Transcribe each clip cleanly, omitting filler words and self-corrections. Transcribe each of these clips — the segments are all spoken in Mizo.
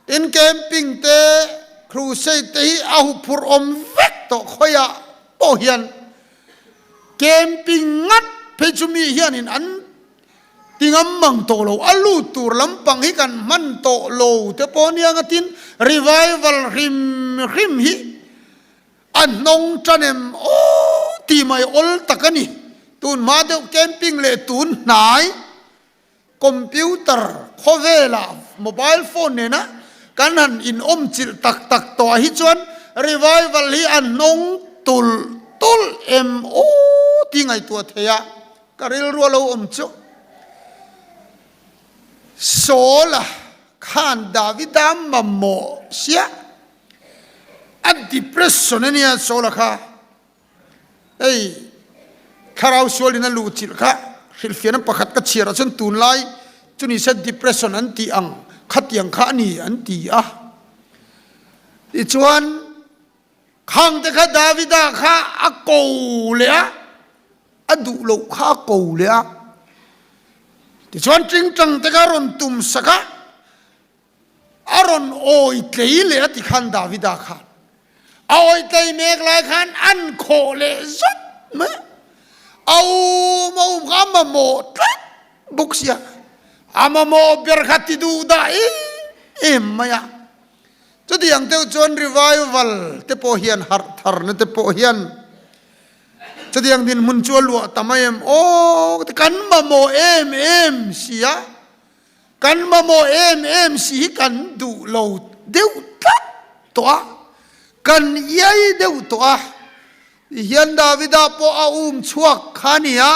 Tin camping te crusade te hi a huphurh awm vek tawh khawiah pawh hian camping ngat phei chu mi hianin an ti ngam mang tawh lo, a lut tur lampang hi kan hman tawh lo te pawh nia nga tin revival hrim hrim hi a hnawng tan em aw tih mai awl tak a ni. Tun hma deuh camping leh tun hnai Computer khawvelah mobile phone nena kan han inawm chilh tak tak tawh ah hi chuan revival hi a hnawng tulh tulh em aw tih ngaihtuah thei a, ka rilru a lo awm chu. Saul-a khan Davida mamawh sia a depression a nia Saul-a kha. Hei thlarau sualin a luh chilh kha hrilhfiahna pakhat ka chhiar ah chuan tunlai chu ni se depression an tih ang khatiang kha a ni an ti a. Tichuan khang te kha Davida kha a ko leh a, a duh loh kha a ko leh a. Tichuan tingtang te kha a rawn tum sak a. A rawn awi tlei leh a ti khan Davida khan a awi tlei mek lai khan an khawh leh zat mai a, a um a um kha a mamawh tlat bawk sia, a mamawh ber kha ti duh dah em em mai a. Chutiang deuh chuan revival te pawh hian harh tharna te pawh hian chutiang dinhmun chu a luah ta mai em aw kan mamawh em em sia. Kan mamawh em em si hi kan duh lo deuh tlat tawh a, kan iai deuh tawh a. Tihian Davida pawh a um chhuak kha a ni a,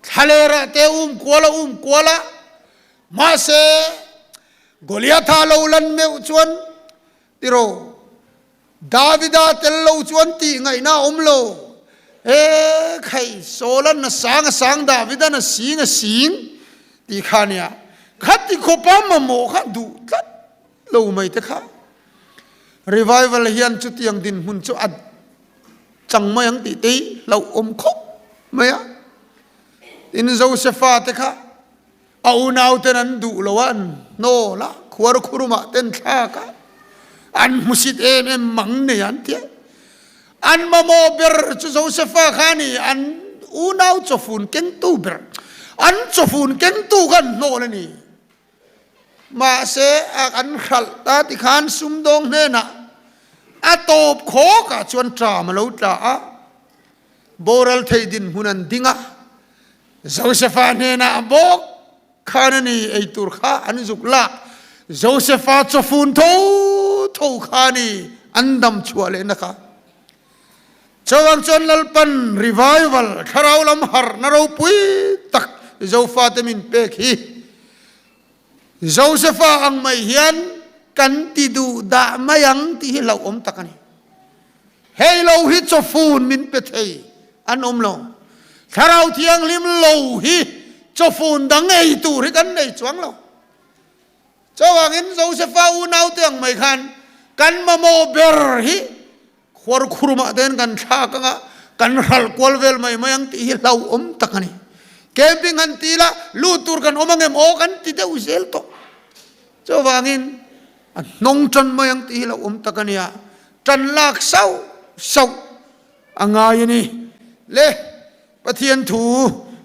thlalerah te um kual a um kual a, mahse Goliatha lo lan meuh chuan tiraw Davida tel lo chuan tih ngaihna a awm lo. He khai Saul-an a sang a sang, Davidan a sing a sing tih kha a nia. Khati khawpa mamawh kha duh tlat lo mai te kha. Revival hian chutiang dinhmun chu a chang mai ang tih te hi hlauhawm khawp mai a. Tin, Josefa te kha A unauten an duh lo a, an hnawl a, khuar khurumah ten thlak a, an hmusit em em mang nei an ti a. An mamawh ber chu Josefa kha a ni, an unau chawfun kengtu ber, an chawfun kengtu kha an hnawl a ni. Mahse, a an hralh ta tikhan sumdawng hnenah a tawp khawkah chuan ṭam a lo tla a, boral thei dinhmun an ding a. Josefa hnenah bawk khan a ni ei tur kha an zuk lak. Josefa chawfun tho tho kha a ni an dam chhuah lehna kha. Chuvang chuan Lalpan revival thlarau lam harhna ropui tak Zofate min pek hi Josefa ang mai hian kan ti duh dah mai ang tih hi hlauhawm tak a ni. Hei lo hi chawfun min pe thei an awm lo. Thlarau Thianghlim lo hi chawfun dang ei tur hi kan nei chuang lo. Chuvangin Josefa unaute ang mai khan kan mamawh ber hi khuar khurumah ten kan thlak anga kan hralh kual vel mai mai ang tih hi hlauhawm tak a ni. Camping han ti ila lut tur kan awm angem aw kan ti deuh zel tawh. Chuvangin a hnawng tan mai ang tih hi hlauhawm tak a nia. Tan lak sauh sauh a ngai a ni. Le Pathian thu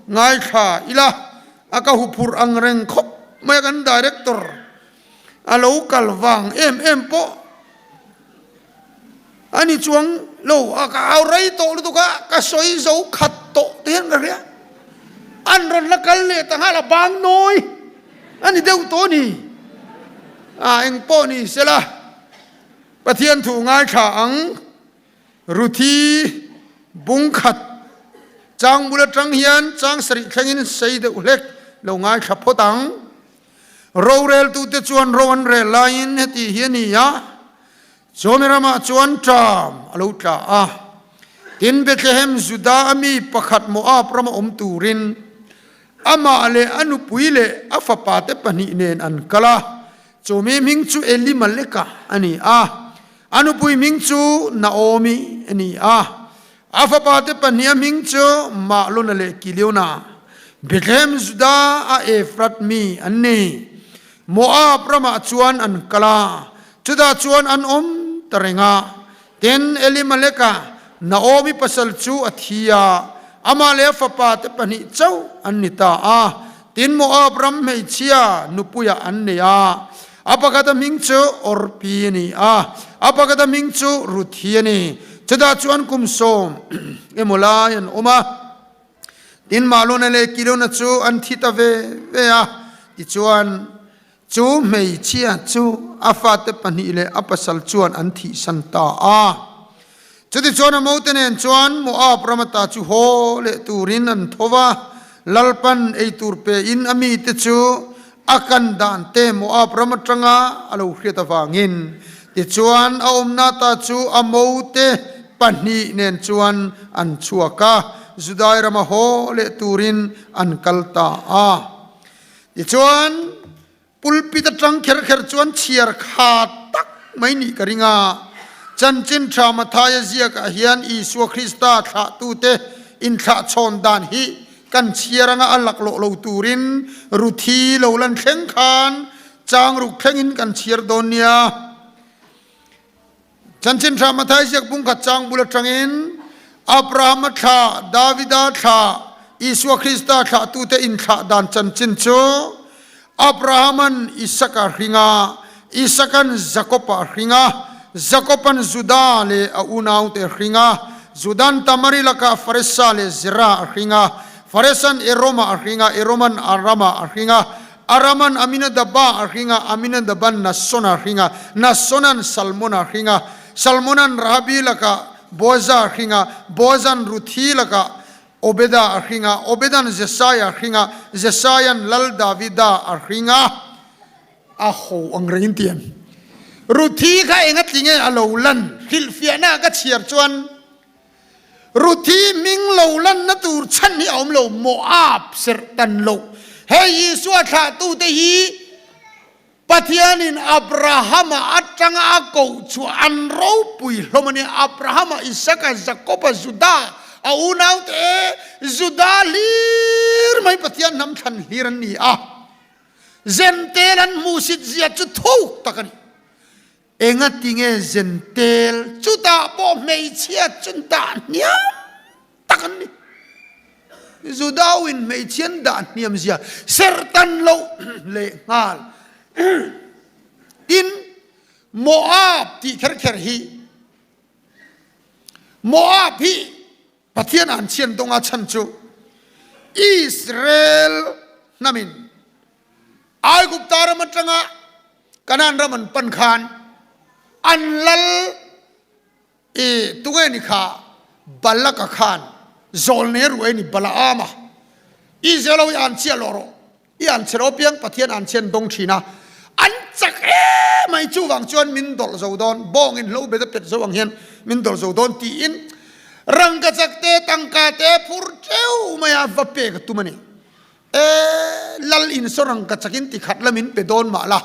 ngaithla ila a ka huphurh ang reng khawp mai a kan director a lo kal vang em em pawh a ni chuang lo a ka au rei tawh lutuk a ka sawi zo khat tawh te hian ka hria an rawn la kal leh ta nghal a bang nawi a ni deuh tawh a ni a eng pawh ni sela Pathian thu ngaithla ang. Ruthi bungkhat chang bul atang hian chang sarih thlengin sei deuh hlek lo ngaithla phawt ang. Roreltute chuan ro an rel laiin heti hi a ni a, Chawmi ramah chuan ṭam a lo tla a. Tin, Bethlehem, Juda a mi pakhat Moab rama awm turin amah leh a nupui leh a fapate pahnih nen an kal a. Chawmi hming chu Elimaleka a ni a. A nupui hming chu Naomi a ni a, a fapate pahniha hming chu Mahlona leh Kiliona, Bethlehem Juda a Efrat mi an ni. Moab ramah chuan an kal a, chutah chuan an awm ta reng a. Tin, Elimeleka, Naomi pasal chu a thi a, amah leh a fapa te pahnih chauh an ni ta a. Tin, Moab ram hmeichhia nupuiah an nei a, a pakhata hming chu Orpi a ni a, a pakhata hming chu Ruthi a ni. Chutah chuan kum sawm emaw lai an awm a. Tin, Mahlona leh Kilona chu an thi ta ve ve a, tichuan, chu hmeichhia chu a fate pahnih leh a pasal chuan an thihsan ta a. Chutichuan a mote nen chuan Moab ram ata chu haw leh turin an tho va, Lalpan ei tur pein a mite chu a kan dan te Moab ram atanga a lo hriat avangin. Tichuan, a awmna ta chu a mote pahnih nen chuan an chhuak a, Judai rama haw leh turin an kal ta a. Tichuan, pulpit atang kher kher chuan chhiar kha tak mai nih ka ring a. Chanchin Tha Mathaia ziakah hian Isua Krista thlahtute inthlahchhawn dan hi kan chhiar anga a laklawh lo turin Ruthi lo lan thleng khan chang ruk thlengin kan chhiar dawn nia. Chanchin Tha Matthai ziak bungkhat chang bul atangin Abrahama thla, Davida thla, Isua Krista thlahtute inthlah dan chanchin chu Abrahaman Isaka hring a, Isakan Jakoba hring a, Jakoban Juda leh a unaute hring a, Judan Tamari lakah Faresa leh Zera a hring a, Faresan Eroma a hring a, Eroman Arama a hring a, Araman Aminadaba a hring a, Aminadaban Nasona a hring a, Nasonan Salmona a hring a, Salmonan Rahabi lakah Boaza a hring a, Boazan Ruthi lakah Obeda a hring a, Obedan Jesaia a hring a, Jesaian Lal Davida a hring a. A ho ang reng in ti em? Ruthi kha eng a tling e a lo lan hrilhfiahna ka chhiar chuan Ruthi hming lo lanna tur chhan hi a awm lo, Moab serh tan lo. Hei Isua thlahtute hi Pathianin Abrahama atanga a koh chhuah an ropui hlawm a nia, Abrahama, Isaka, Jakoba, Juda, a unaute e, Juda hlir mai Pathian hnam thlan hlir an ni a. Zentel an hmuhsit zia chu thuk tak a ni. Engatinge zentel chutah pawh hmeichhia chu dah hniam tak an ni. Judauin hmeichhian dah hniam zia serhtan loh leh nghal. Tin, Moab tih kher kher hi, Moab hi Pathian an chhian dawnga chhan chu Israel hnamin Aigupta ram atanga Kanaan ram an pan khan an lal I tunge ni kha Balaka khan zawlne ruai ni Balaama Israel ho i an chhiah lawh rawh i an chhe lo piang Pathian an chhian dawng thin a an chak em mai chuvang chuan min dawlh zo dawn bawng in hlo bet a pet zo ang hian min dawlh zo dawn tiin rangkachak te tangka te phur teuh mai a va pek a tum a ni. E, Lal in saw rang ka chakin ti khat la min pe dawn mah la,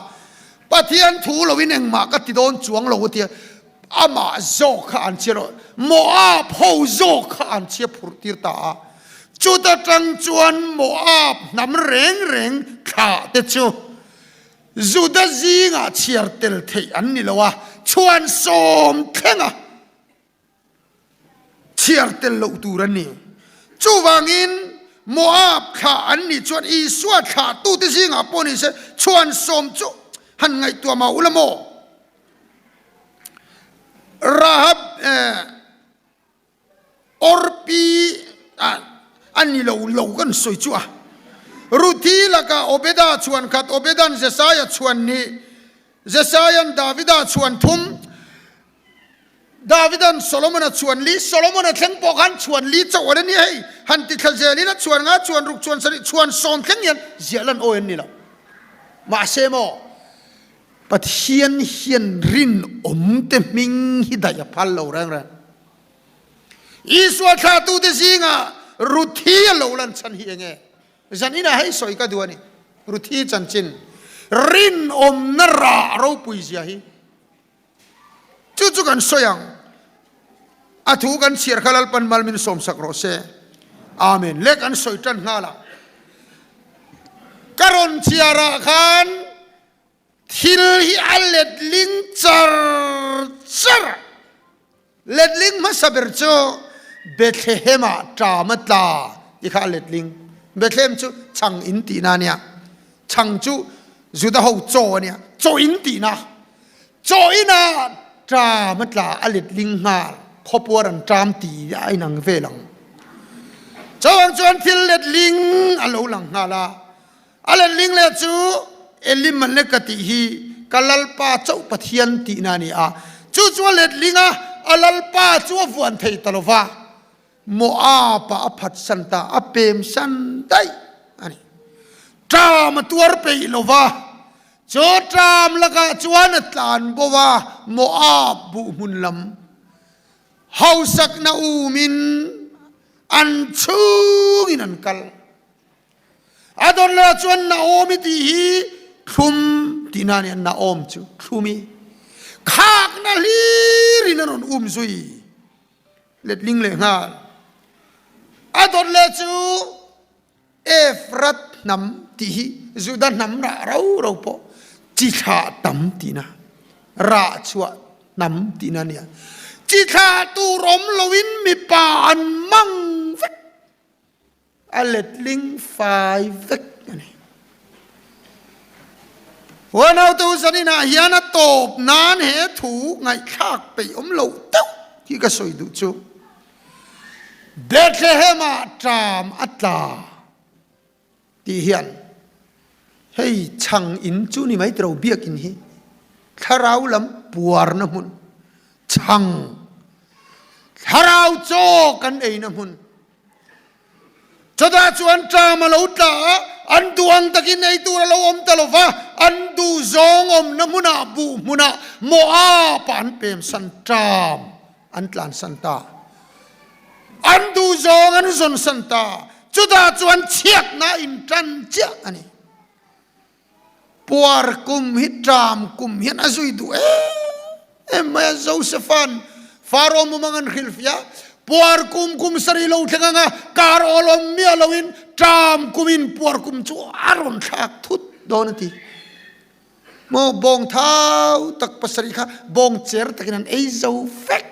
Pathian thu loin engmah ka ti dawn chuang lo a tia, amah zawk kha an chhia lo, Moab ho zawk kha an chhia phurh tir ta a, chuta tang chuan Moab hnam reng reng thlah te chu Juda zingah chhiar tel theih an ni lo a, chhuan sawm thleng a. Chhiar tel loh tur an ni. Chuvangin, Moab thlah an nih chuan Isua thlahtute zingah pawh ni se chhuan sawm chu han ngaihtuah mah ula maw? Rahab eh, Orpi ah a ni lo lo kan sawi chu a. Ruthi lakah Obeda chhuan khat, Obedan Jesaia chhuan hnih, Jesaian Davida chhuan thum, Davidan Solomon-a chhuan li, Solomon-a thleng pawh khan chhuan li chauh an a ni hei, han ti thla zelin a chhuan nga, chhuan ruk, chhuan sarih, chhuan sawm thleng hian ziah lan awi an ni lo. Mahse maw, Pathian hian rinawmte hming hi daih a phal lo reng reng. Isua thlahtute zingah Ruthi a lo lan chhan hi eng nge? Zan inah hei sawi ka duh a ni. Ruthi chanchin rinawmna rah ropui zia hi. Chu chu kan sawi ang. A thu kan chhiar kha Lalpan mal min sawmsak rawh se. Amen. Le kan sawi tan nghal a. Ka rawn chhiarah khan. Thil hi a letling char char. Letling hmasa ber chu Bethlehem ah ṭam a tla ti kha a letling. Bethlehem chu chhang inn tihna a nia. Chhang chu Juda ho chaw a nia. Chaw inn tihna. Chaw inn ah ṭam a tla a letling nghal. Khawpuar an ṭam ti a inang vel ang. Chuvang chuan thil letling a lo lang nghal a. A letling leh chu Elimeleka tih hi ka Lalpa chauh Pathian tihna a ni a. Chu chu a letling a, a Lalpa chu a vuan thei ta lo va, Moab-ah a phatsan ta, a pemsan daih a ni. Ṭam a tuar peih lo va, chu ṭam lakah chuan a tlan bo va, Moab buh hmun lam hausakna umin an chhungin an kal. A don leh chuan Naomi tih hi thlum tihna a ni a, Naom chu thlumi khakna hlirin a rawn um zui letling leh nghal. A dawt leh chu Efrat hnam tih hi Juda hnam rah ro ro pawh chi thlah tam tihna, rah chhuah hnam tihna a ni a. Chi thlah tur awm loin mipa an mang vek. A letling fai vek a ni. Huanautu zaninah hian a tawp nan he thu ngaihthlak peih awm loh deuh hi ka sawi duh chu. Bethlehem-ah ṭam a tla tih hian hei chhang in chu ni mai tiro biakin hi thlarau lam puarna hmun chhang thlarau chaw kan eina hmun Chutah chuan ṭam a lo tla a, an duh ang takin ei tur a lo awm ta lo va, an duh zawng awmna hmunah buh hmunah Moab-ah an pemsan ṭam an tlansan ta. An duh zawng an zawnsan ta. Chutah chuan chhiatna a inṭan chiah a ni. Puar kum hi ṭam kum hian a zui duh em em mai a, Josepha'n Pharaoh mumang an hrilhfiah a, puar kum kum sarih lo thleng anga kar awl awm miah loin ṭam kumin puar kum chu a rawn thlak thut dawn a ti. Maw bawng thau tak pasarih kha bawng cher takin an ei zo vek.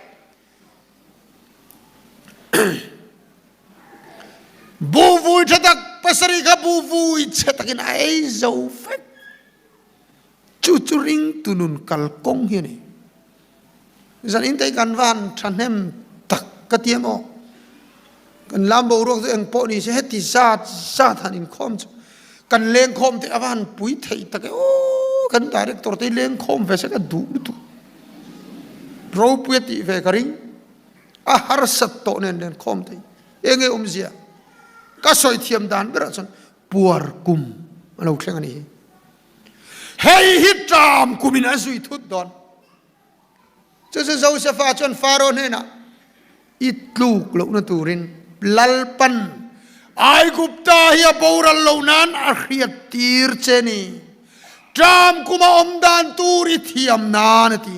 Buvui tha tak pasarih kha buvui chhe takin a ei zo vek. Chu chu ringtu nun kalkawng hi a ni. Zan in te kan van thahnem tak ka ti em aw. Kan lam boruak chu eng pawh ni se heti zat zat han inkhawm chu kan lengkhawm te a va han pui theih tak e aw kan director te hi lengkhawm ve se ka duh lutuk. Ropui a tih ve ka ring. A harsat tawh nen len khawm thei. Enge awmzia? Ka sawi thiam dan berah chuan puar kum a lo thleng a ni hi. Hei hi ṭam kumin a zui thut dawn. Chu chu Josefa chuan Faro hnenah i tluk lohna turin Lalpan Aigupta hi a boral lo nan a hriat tir che ni. Ṭam kuma awm dan tur i thiam nan a ti.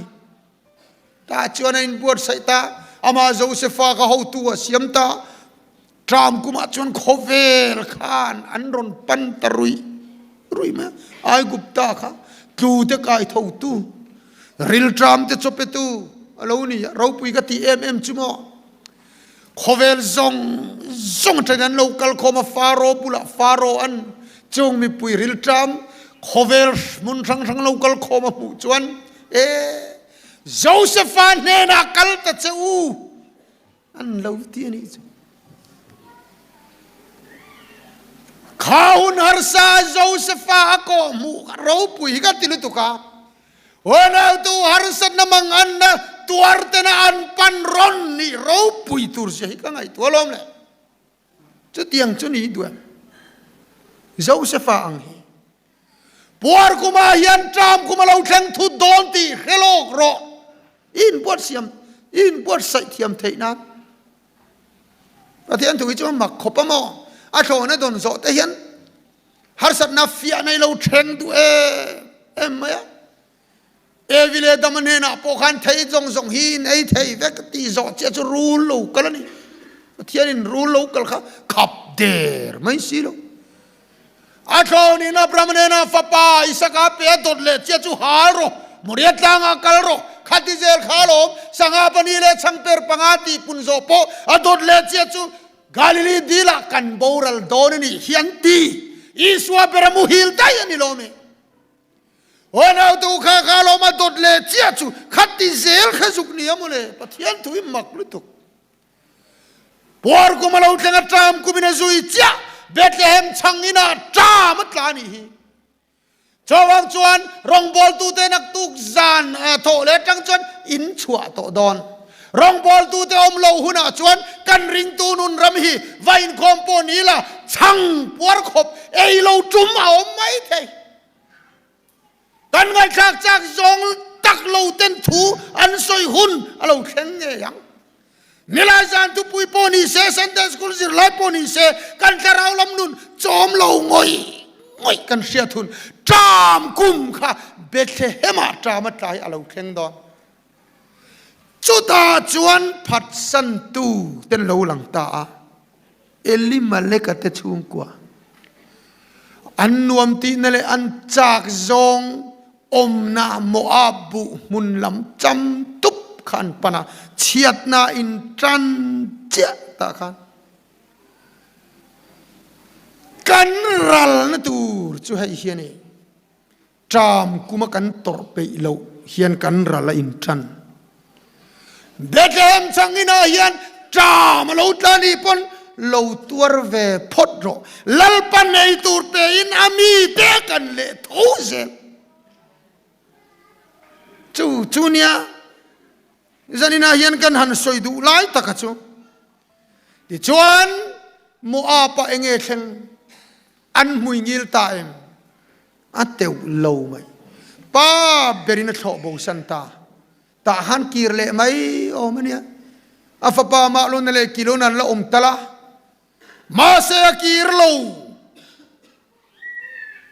Tah chuan a inbuatsaih ta, amah Josefa kha hotu a siam ta. Ṭam kumah chuan khawvel khan an rawn pan ta ruih ruih mai a. Aigupta kha tlu te kai thotu, rilṭam te chawpetu a lo ni a, ropui ka tih em em chu maw. Khawvel zawng zawng atangin an lo kal khawm a, Faro bulah Faro an chung mipui rilṭam khawvel hmun hrang hrang lo kal khawm a hmuh chuan, E, Josefa hnenah kal ta che u, an lo ti a nih chu. Kha hun harsa Josefa a kawh hmuh kha ropui hi ka ti lutuk a. Unautu harsatna manganna tuartena an pan rawn nih ropui tur zia hi ka ngaihtuah alawm le. Chutiang chu ni duh em? Josefa ang hi. Puar kuma hian ṭam kuma lo thleng thut dawn tih hre lawk rawh. I inbuat siam, i inbuatsaih thiam theih nan. Pathian thu hi chu a mak khawp a maw? A thlawhna dawn zawh te hian Harsatna fiah nei lo thleng duh em em mai a. Evi leh Adama hnenah pawh khan thei zawng zawng hi in ei thei vek tih zawh chiah chu rul lo kal a ni. Pathianin rul lo kal kha khap der mai si lo. A thlawnin Abraham hnenah fapa Isaka pe a dawt leh chiah chu hal rawh, Moria tlangah kal rawh, khati zel kha alawm, sangha pahnih leh chhangper panga tih pun zawh pawh a dawt leh chiah chu Galili dilah kan boral dawn a nih hi an ti. Isua ber a muhil daih a ni lo mi. Aw nautu kha kha alawm a dawt leh chiah chu khati zel kha zuk ni a mawle, Pathian thu hi mak lutuk. Puar kum a lo thleng a ṭam kum in a zui chiah Bethlehem chhang inah ṭam a tla a nih hi. Chuvang chuan rawngbawltute naktuk zan thawh leh aṭang chuan in chhuah tawh dawn. Rawngbawltute awm loh hunah chuan kan ringtu nun ram hi va inkhawm pawh ni la chhang puar khawp ei lo ṭum a awm mai thei. Kan ngaihthlak chak zawng tak lo ten thu an sawi hun a lo thleng ngei ang. Nilai zan thupui pawh ni se, Sunday School zirlai pawh ni se, kan thlarau lam nun chawm lo ngawih ngawih kan hriat hun ṭam kum kha Bethlehem-ah ṭam a tlai a lo thleng dawn. Chutah chuan phatsantu ten lo lang ta a. Elimeleka te chhungkua an nuam tihna leh an chak zawng awmna Moab buh hmun lam cham tup kha an pan a, chhiatna in tan chiah tah khan kan ralna tur chu hei hi a ni. Ṭam kuma kan tawrh peih loh hian kan ral a inṭan. Bethlehem chang inah hian ṭam a lo tla nih pawn lo tuar ve phawt rawh. Lalpa nei tur pein a mite kan leh tho zel. Chu chu nia zaninah hian kan han sawi duh lai taka chu. Tichuan Moab-ah enge thleng? An hmui ngil ta em? A teuh lo mai. Pa berin a thlawh bosan ta. Tah han kir leh mai awm a nia. A fapa Mahlona leh Kilona an la awm tal a. Mahse a kir lo.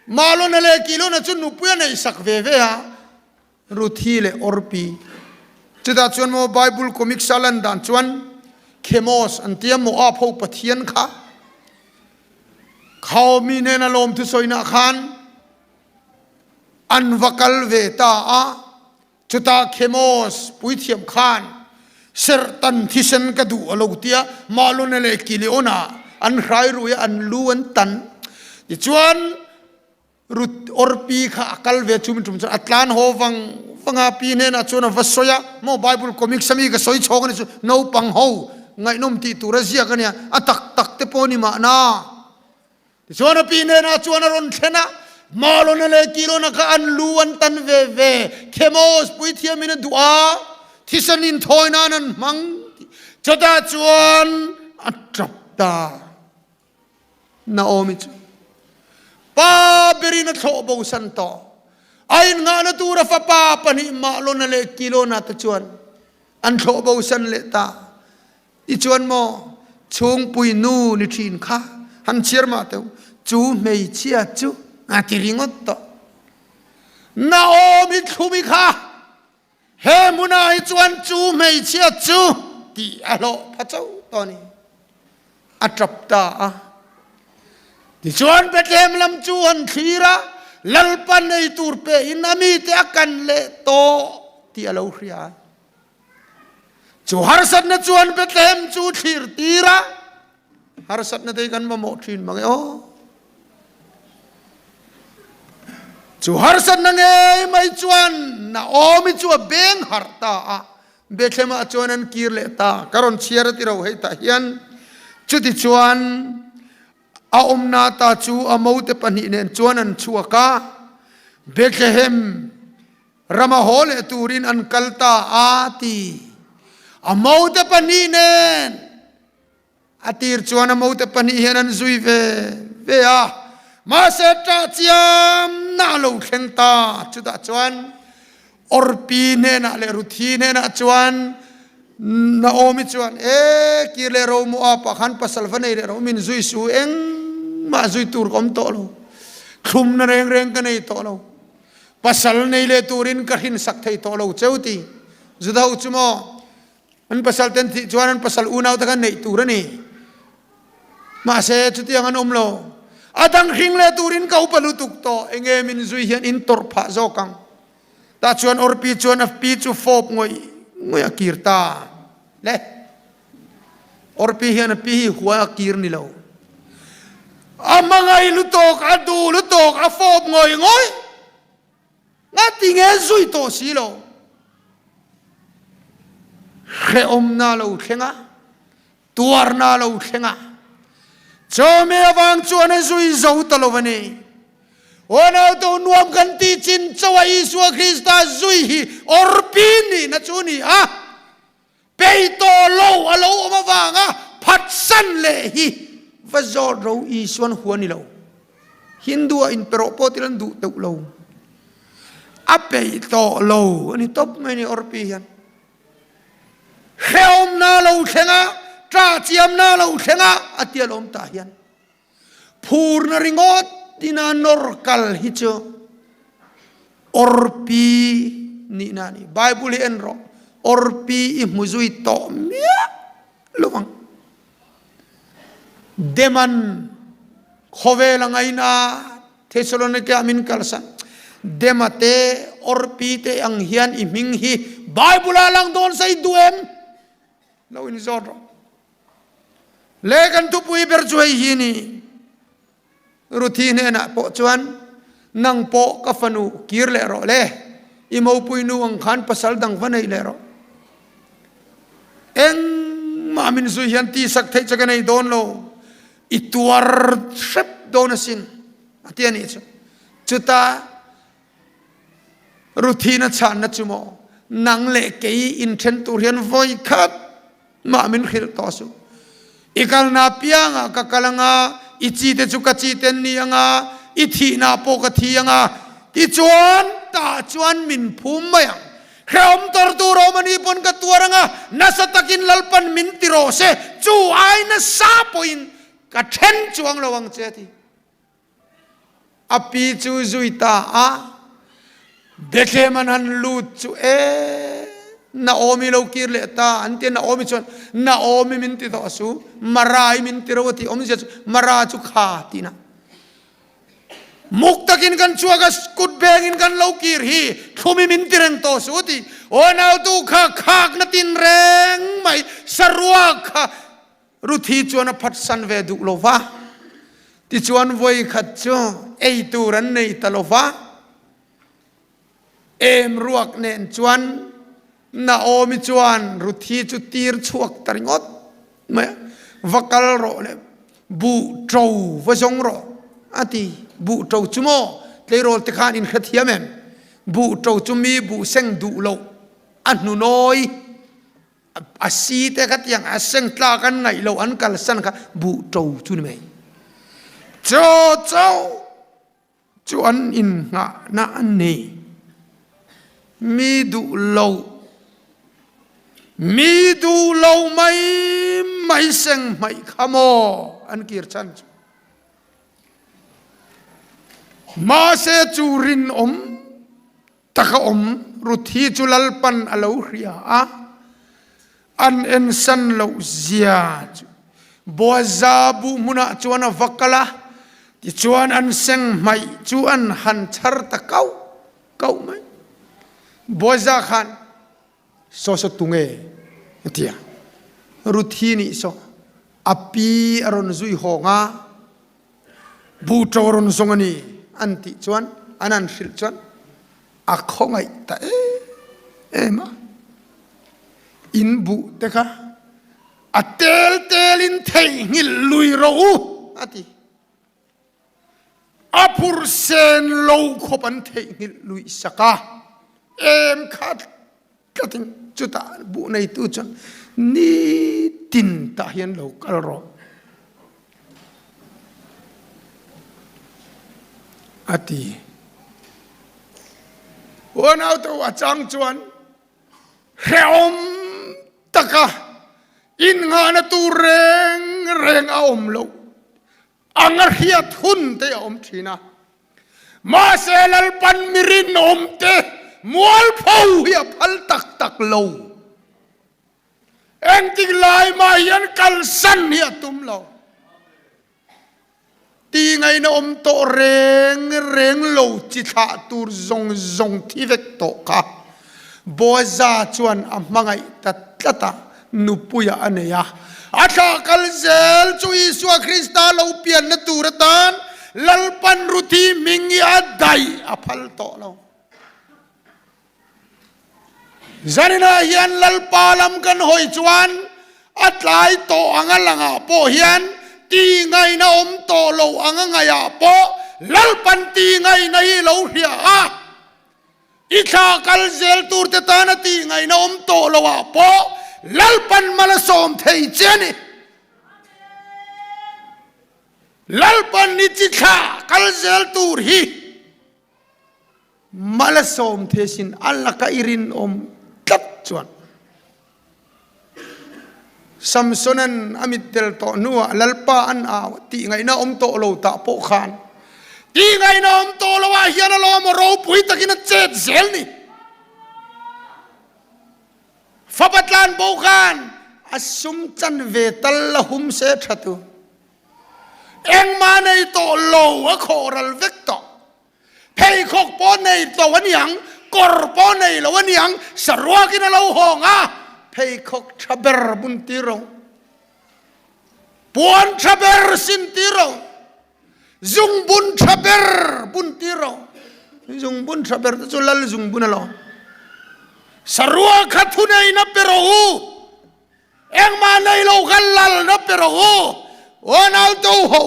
Mahlona leh Kilona chu nupui a neihsak ve ve a. Ruthi leh Orpi. Chutah chuan maw Bible comics a lan dan chuan Khemos an tia Moab ho pathian kha Khaomi hnena lawm thusawinak khan an va kal ve ta a, chutah Khemos puithiam khan serhtan thisen ka duh a lo tia Mahlona leh Kiliona an hrai rui a an lu an tan. Tichuan Ruth Orpi kha a kal ve chu min tum chuan a tlan haw vang vang a, pi hnenah chuan a va sawi a, maw Bible comics ami ka sawi chhawk a ni chu naupang ho ngaihnawm tih tur a ziak a nia, a tak tak te pawh a ni mahna. Tichuan a pi hnenah chuan a rawn thlen a, Malona leh Kilona kha an lu an tan ve ve, Khemos puithiamin a duh a, thisen inthawi nan an hmang tih chutah chuan a tap ta. Naomi chu pa berin a thlawh bosan tawh. A innghahna tur a fapa pahnih Mahlona leh Kilona te chuan an thlawh bosan leh ta. Tichuan maw chhungpui nu ni thin kha han chhiar mah teu, chu hmeichhia chu a ti ringawt tawh. Naomi thlumi kha He hmunah hi chuan chu hmeichhia chu tih a hlawh pha chauh tawh a ni. A tap ta a. Tichuan Bethlehem lam chu han thlir a, Lalpa nei tur pehin a mite a kan leh tawh tih a lo hria a. Chu harsatna chuan Bethlehem chu thlir tir a, Harsatna te hi kan mamawh thin mang e aw. Chu harsatna ngei mai chuan Naomi chu a beng harh ta a, Bethlehem-ah chuan an kir leh ta. Ka rawn chhiar a ti ro hei tah hian. Chutichuan a awmna ta chu a mote pahnih nen chuan an chhuak a, Bethlehem rama haw leh turin an kal ta a ti. A mote pahnih nen A tir chuan a mote pahnih hian an zui ve ve a, mahse ṭah chiamna a lo thleng ta. Chutah chuan Orpi hnenah leh Ruthi hnenah chuan Naomi chuan, E, kir leh ro Moab ah khan pasal va nei leh ro, min zui suh, engmah zui tur ka awm tawh lo, thlumna reng reng ka nei tawh lo, pasal nei leh turin ka hrinsak thei tawh lo cheu ti. Juda ho chu maw An pasal ten thih chuan an pasal unau te kha neih tur a ni. Mahse chutiang an awm lo. A dang hring leh turin ka upa lutuk tawh, enge min zui hian in tawrh phah zawk ang. Tah chuan Orpi chuan a pi chu fawp ngawih ngawih a kir ta le. Orpi hian a pi hi hua a kir ni lo. A hmangaih lutuk, a duh lutuk, a fawp ngawih ngawih. Nga ti nge zui tawh si lo. Hrehawmna lo thleng a, tuarna lo thleng a. Chawhmeh avang chuan a zui zo ta lo a ni. Aw nauto nuam kan tih chin chauh a Isua Krista zui hi awrpi nihna chu a ni a. Pei tawh lo a lo awm avanga phatsan leh hi va zawt ro Isuan hua ni lo. Hindu-ah inpe rawh pawh til an duh teuh lo. A peih tawh lo a ni tawp mai ni Orpi hian. Hrehawmna lo thleng a, ṭah chiamna lo thleng a, a tia lawm tah hian. Phurna ringawt ina nawr kal hi chu Orpi nihna a ni. Bible hi en rawh, Orpi i hmu zui tawh miah lo ang. Deman khawvel a ngaina Thessalonike-ah min kalsan. Dema te, Orpi te ang hian i hming hi Bible-ah lang dawn sa i duh em? Lo inzawt rawh. Le kan thupui ber chu hei hi a ni. Ruthi hnenah pawh chuan, Nang pawh ka fanu kir leh rawh le, i mopui nu ang khan pasal dang va nei leh rawh. Engmah min zui hian tihsak theih che ka nei dawn lo, i tuar hrep dawn asin, a ti a nih chu. Chutah Ruthina chhanna chu maw, nang leh kei inthen tur hian vawi khat mah min hrilh tawh suh. I kalna apiangah ka kal anga, i chi te chu ka chi te an ni anga, i thihna pawh ka thi anga, tichuan tah chuan min phum mai ang. Hrehawm tawr tur awm a nih pawn ka tuar anga, nasa takin Lalpan min ti rawh se, chu ai nasa pawhin ka then chuang lo ang che a ti. A pi chu zui ta a, Bethlehem an han lut chu e, Naomi lo kir leh ta an ti a, Naomi chuan Naomi min ti tawh su, Mara i min ti ro a ti, awmzia chu Mara chu kha tihna. Muk takin kan chhuak a, kut bengin kan lo kir hi, thlumi min ti reng tawh su a ti. Aw nautu kha khakna tin reng mai, saruak kha Ruthi chuan a phatsan ve duh lo va, tichuan vawi khat chu ei tur an nei ta lo va. Em ruak nen chuan Naomi chuan Ruthi chu tir chhuak ta ringawt mai a, Va kal rawh le, buh ṭo va zawng rawh a ti. Buh ṭo chu maw? Tleirawl te khan in hrethiam em? Buh ṭo chu mi buh seng duh loh a hnunawi. A si te kha tiang a seng tlak an ngaih lo an kalsan kha buh ṭo chu ni mai. Chaw chauh chu an innghahna an ni. Mi duh lo, mi duh lo mai mai seng hmaih kha maw an kir chhan chu. Mahse chu rinawm Tak a awm, Ruthi chu Lalpan a lo hria a, an ensan loh zia chu Boaza buh hmunah chuan a va kal a, tichuan an seng hmaih chu an han chhar ta kauh kauh mai. Boaza khan, Saw saw tunge? a ti a. Ruthi nih saw a pi a rawn zui hawng a. Bu ṭo rawn zawng a ni an tih chuan an han hrilh chuan a khawngaih ta em em a. In buh te kha a tel telin theihnghilh lui rawh u a ti. A phurh sen lo khawp an theihnghilh luih sak a, em kha Tlatin chutah buh neitu chuan nitin tah hian lo kal rawh a ti. Unaute a chang chuan hrehawm taka innghahna tur reng reng a awm loh Ang a hriat hun te a awm thin a, mahse Lalpan mi rinawm te mualpho hi a phal tak tak lo. Engtik lai mah hian kalsan hi a tum lo. Ti ngaihna awm tawh reng reng lo chi thlah tur zawng zawng thi vek tawh kha Boaza chuan a hmangaih ta tlat a, nupuia a nei a. A thlah kal zel chu Isua Krista lo pianna tur atan Lalpan Ruthi hming hi a daih a phal tawh lo. Zaninah hian Lalpa lam kan hawi chuan a tlai tawh anga langah pawh hian ti ngaihna awm tawh lo anga ngaihah pawh Lalpan ti ngaihna hi lo hria a, i thla kal zel turte tana ti ngaihna awm tawh loah pawh Lalpan mal a sawm thei che a ni. Lalpan i chi thla kal zel tur hi Mal a sawm thei asin, a laka i rinawm tlat chuan. Samsona'n a mitdel tawh hnuah Lalpa an au a, tih ngaihna awm tawh lo tah pawh khan tih ngaihna awm tawh lo ah hian alawm aw ropui takin a chet zel ni. Fapa tlan bo khan a sum chan ve tal la hum se tha tu. Engmah nei tawh lo a khawh ral vek tawh. Pheikhawk pawh nei lo a niang, kawr pawh nei lo a niang, saruakin a lo hawng a, pheikhawk tha ber bun tir rawh, puan tha ber sin tir rawh, zungbun tha ber bun tir rawh. Zungbun tha ber te chu lal zungbun alawm. Sarua kha thuneihna pe rawh u, engmah nei lo kha lalna pe rawh u, aw nau to ho.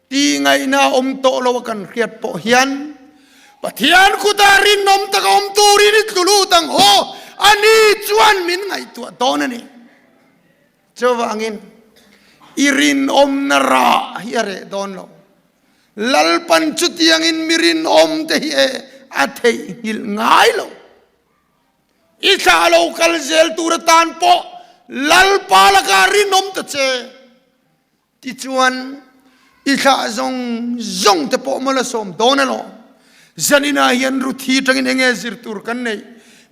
Ti ngaihna awm tawh lo a kan hriat pawh hian Pathian kutah rinawm taka awm turin i tlu lut ang haw, a ni chuan min ngaihtuah dawn a ni. Chuvangin i rinawmna rah hi a reh dawn lo. Lalpan chutiangin mi rinawm te hi e a theihnghilh ngai lo. I thla lo kal zel tur atan pawh Lalpa lakah rinawm ta che. Tichuan, i thlah zawng zawng te pawh maw la sawm dawn alawm. Zaninah hian Ruthi atangin enge zir tur kan neih?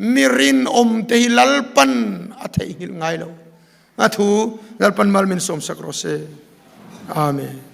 Mi rinawm te hi Lalpan a theihnghilh ngai lo. A thu Lalpan mal min sawmsak rawh se. Amen.